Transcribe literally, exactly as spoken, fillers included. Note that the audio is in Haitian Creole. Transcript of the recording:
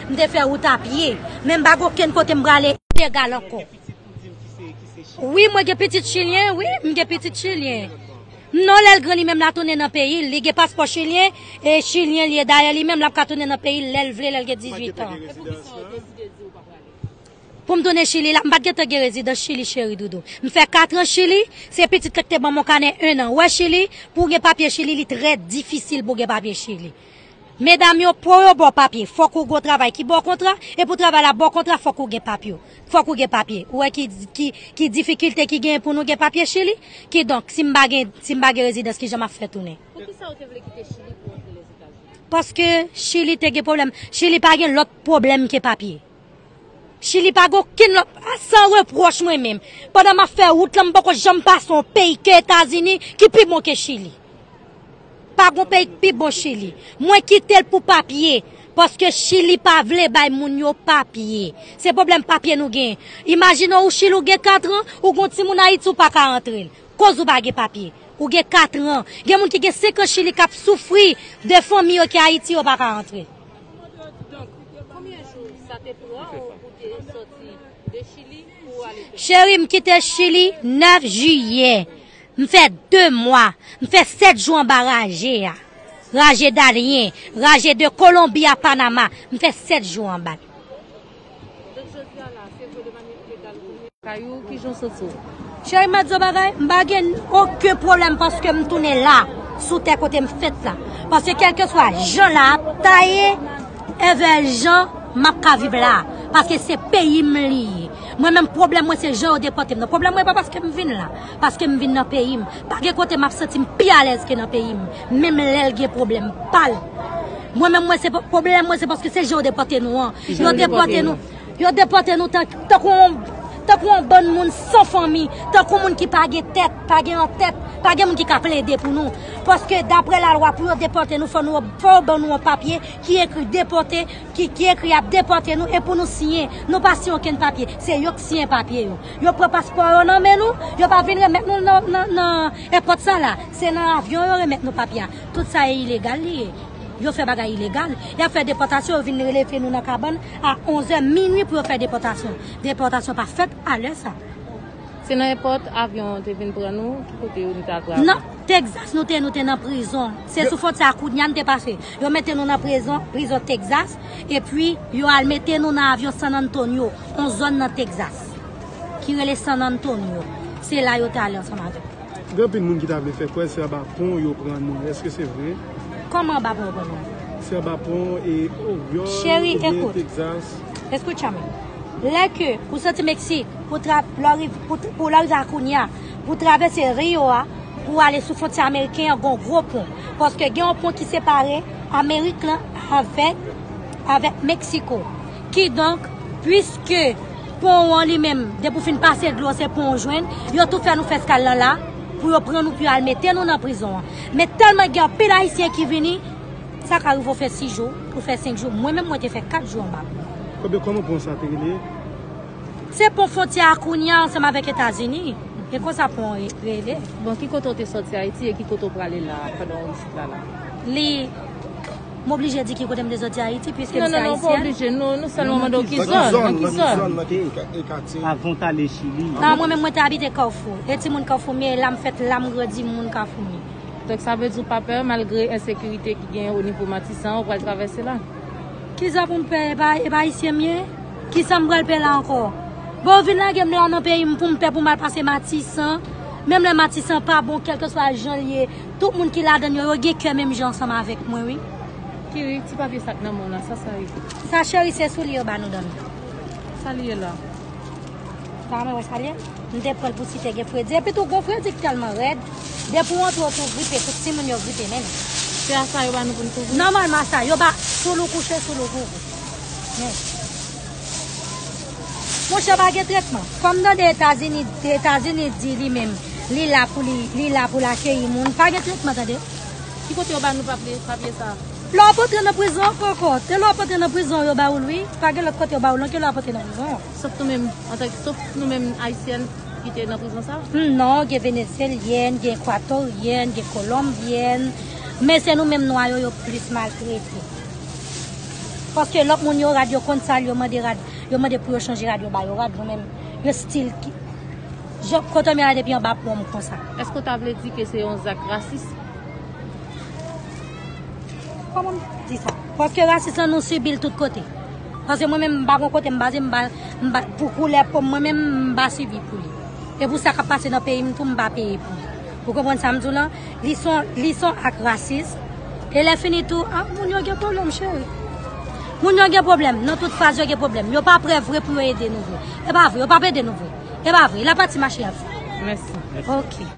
M te fè wout a pye, men m pa gen okenn kote m prale ilegal ankò. Wi, mwen gen pitit chilyen, wi, m gen pitit chilyen. Non, lè l gran li menm l a tounen nan peyi l, li gen paspò chilyen, e chilyen li ye. Dayè, li menm l ap ka tounen nan peyi l lè l vle, lè l gen dizuit an. Pou m tounen Chili la, m pa t gentan gen rezidans Chili, cheri doudou. M fè kat an Chili, se pitit la ki te ban m yon kanè en an. Ou wè Chili, pou w gen papye Chili, li trè difisil pou w gen papye Chili. Medam yo, pou yo ba w papye, fòk ou gen yon travay ki ba w kontra, e pou travay la ba w kontra, fòk ou gen papye. Fòk ou gen papye. Ou wè ki, ki, ki difikilte ki genyen pou nou gen papye Chili? Kidonk, si m pa gen, si m pa gen rezidans, kijan m ap fè tounen? Poukisa ou te vle kite Chili pou w antre Lèzetazini? Paske Chili te gen pwoblèm. Chili pa gen lòt pwoblèm ke papye. Chili pa gen okenn lòt, a, san repwòch mwen menm. Pandan m ap fè wout lan, m poko janm pase yon peyi ke Etazini ki pi bon ke Chili. Pa gen peyi ki pi bon Chili. Mwen kite l pou papye, paske Chili pa vle bay moun yo papye. Se pwoblèm papye nou gen. Imajine w, ou Chili, ou gen kat an, ou gen yon timoun Ayiti, ou pa ka antre l. Koz ou pa gen papye. Ou gen kat an. Gen moun ki gen senk an Chili k ap soufri de fanmi yo ki Ayiti, yo pa ka antre. Donk, konbyen jou sa te pran ou pou te soti de Chili pou w ale Pèn? Cheri, m kite Chili nèf jiyè. M fè de mwa. M fè sèt jou anba raje a. Raje Daliyen, raje de Kolonbi a Panama. M fè sèt jou anba l. Donk, jodi a la, se vre de manyè ilegal ou tounen kay ou, kijan w santi w? Cheri, m ap di w bagay, m pa gen okenn pwoblèm paske m tounen la, sou tè kote m fèt la. Paske kèlkeswa jan la ap taye, envè jan m ap ka viv la. Paske se peyi m li ye. Mwen menm, pwoblèm mwen se jan yo depòte m nan. Pwoblèm mwen pa paske m vin la, paske m vin nan peyi m. Pa gen kote m ap santi m pi alèz ke nan peyi m, menm lè l gen pwoblèm pa l. Mwen menm, mwen se pwoblèm mwen se paske se jan yo depòte nou an. Yo depòte nou. Yo depòte nou tan, tankou yon, tankou yon bann moun san fanmi, tankou moun ki pa gen tèt, pa gen antèt, pa gen moun ki ka plede pou nou. Paske daprè lalwa, pou yo depòte nou, fò nou, fò yo ban nou yon papye ki ekri depòte, ki, ki ekri y ap depòte nou, e pou nou siyen. Nou pa siyen okenn papye. Se yo k siyen papye yo. Yo pran paspò yo nan men nou, yo pa vin remèt nou nan, nan, nan èpòt sa la. Se nan avyon yo remèt nou papye a. Tout sa e ilegal li ye. Yo fè bagay ilegal. Y ap fè depòtasyon, yo vin leve nou nan kabann a onz è minui pou yo fè depòtasyon. Depòtasyon pa fèt a lè sa. Se nan èpòt avyon an te vin pran nou, ki kote nou t al travay? Nan Texas nou te, nou te nan prizon. Se sou fwontyè a Cunha n te pase. Yo mete nou nan prizon, prizon Texas, epi yo al mete nou nan avyon San Antonio, yon zòn nan Texas, ki rele San Antonio. Se la yo te ale ansanm avèk nou. Gen anpil moun ki ta vle fè kwè se anba pon yo pran nou. Èske se vre? Kòman anba pon yo pran nou? Se anba pon e Oryòl Cheri, oubyen ekout. Texas. Escúchame. Lè ke ou soti Meksik, pou tra-, pou lè w riv-, pou, pou lè w rive a Cunha, pou w travèse Rio a, pou w ale sou fwontyè ameriken an, gon gwo pon. Paske gen yon pon ki separe Amerik lan avèk, avèk Meksiko. Kidonk, piske pon an li menm, depi w fin pase dlo, se pon w jwenn, yo tou fè nou fè eskal lan la, pou yo pran nou, pou yo al mete nou nan prizon an. Men tèlman gen anpil Ayisyen ki vini, sa ka rive w fè sis jou, ou fè senk jou. Mwen menm, mwen te fè kat jou anba. Ebyen, kòman pon sa te rele? Se pon fwontyè a Cunha ansanm avèk Etazini. E konsa pon an re-, rele. Bon, ki kote w te sòti Ayiti e ki kote w prale la pandan w isit la la? Li, m oblije di ki kote m te sòti Ayiti, piske m se ayisyèn. Non, non, non, ou pa oblije. Nou, nou sèlman mande w ki zòn, nan ki zòn? Nan ki zòn, nan ki ka-, katye? Avan w t ale Chili. Non, mwen menm, mwen te abite Kafou. E timoun Kafou m ye, la m fèt, la m grandi, m moun Kafou m ye. Donk, sa vle di w pa pè, malgre ensekirite ki genyen o nivo Matisan, ou pral travèse la? Kisa pou m pè? E pa, e pa ayisyen m ye? Kisa m pral pè la ankò? Bon, yo vin lage m la nan peyi m pou m pè pou m al pase Matisan. Menm lè Matisan pa bon, kèlkeswa jan l ye, tout moun ki ladan l yo, yo gen kè menm jan ansanm avèk mwen, wi. Kiri, ti papye sa k nan men w la, sa sa ye? Sa, cheri, se soulye yo ba nou dòmi. Sa l ye la? Sa mwen wè sa l ye? M te pran l pou si te gen fredi. Epi tou, gon fredi k tèlman rèd. Depi w antre, w tou gripe, tout timoun yo gripe menm. Se a sa yo ba nou pou n kouvri? Nòmalman, a sa. Yo ba, sou l ou kouche, sou l ou kouvri. Men. Monchè, pa gen tretman. Kòm tande Etazini, Etazini di li menm, li la pou li, li la pou l akeyi moun. Pa gen tretman, tande. Ki kote yo ba nou papye, papye sa? Lè w ap antre nan prizon ankò, ankò. Te lè w ap antre nan prizon, yo ba ou l, wi. Pa gen lòt kote yo ba ou l, non, ke lè w ap antre nan prizon. Sof nou menm, antanke, sof nou menm Ayisyèn ki te nan prizon sa? Hmm, non, gen Venezyelyèn, gen Ekwatoryen, gen Kolonbyèn. Men se nou menm nwa yo, yo plis maltrete. Paske lòt moun yo rad, yo konn sa, yo mande rad, yo mande pou yo chanje rad, yo ba yo rad, nou menm, yo stil ki. Jan, kote m ye la depi anba pon m konsa. Èske w ta vle di ke se yon zak rasis? Kòman m di sa? Paske rasis lan nou sibi l tout kote. Paske mwen menm m pa gon kote m baze, m pa, m pa, pou koulè po m, mwen menm m pa sibi pou li. E pou sa k ap pase nan peyi m tou, m pa peye pou li. Ou konprann sa m di w lan? Li son, li son ak rasis. E lè fini tou, ah, moun yo gen pwoblèm, cheri. Moun yo gen pwoblèm, nan tout faz yo gen pwoblèm. Yo pa prè vre pou yo ede nou vre. E pa vre, yo pa ede nou vre. E pa vre, la pati mache ap fè. Mèsi. Ok.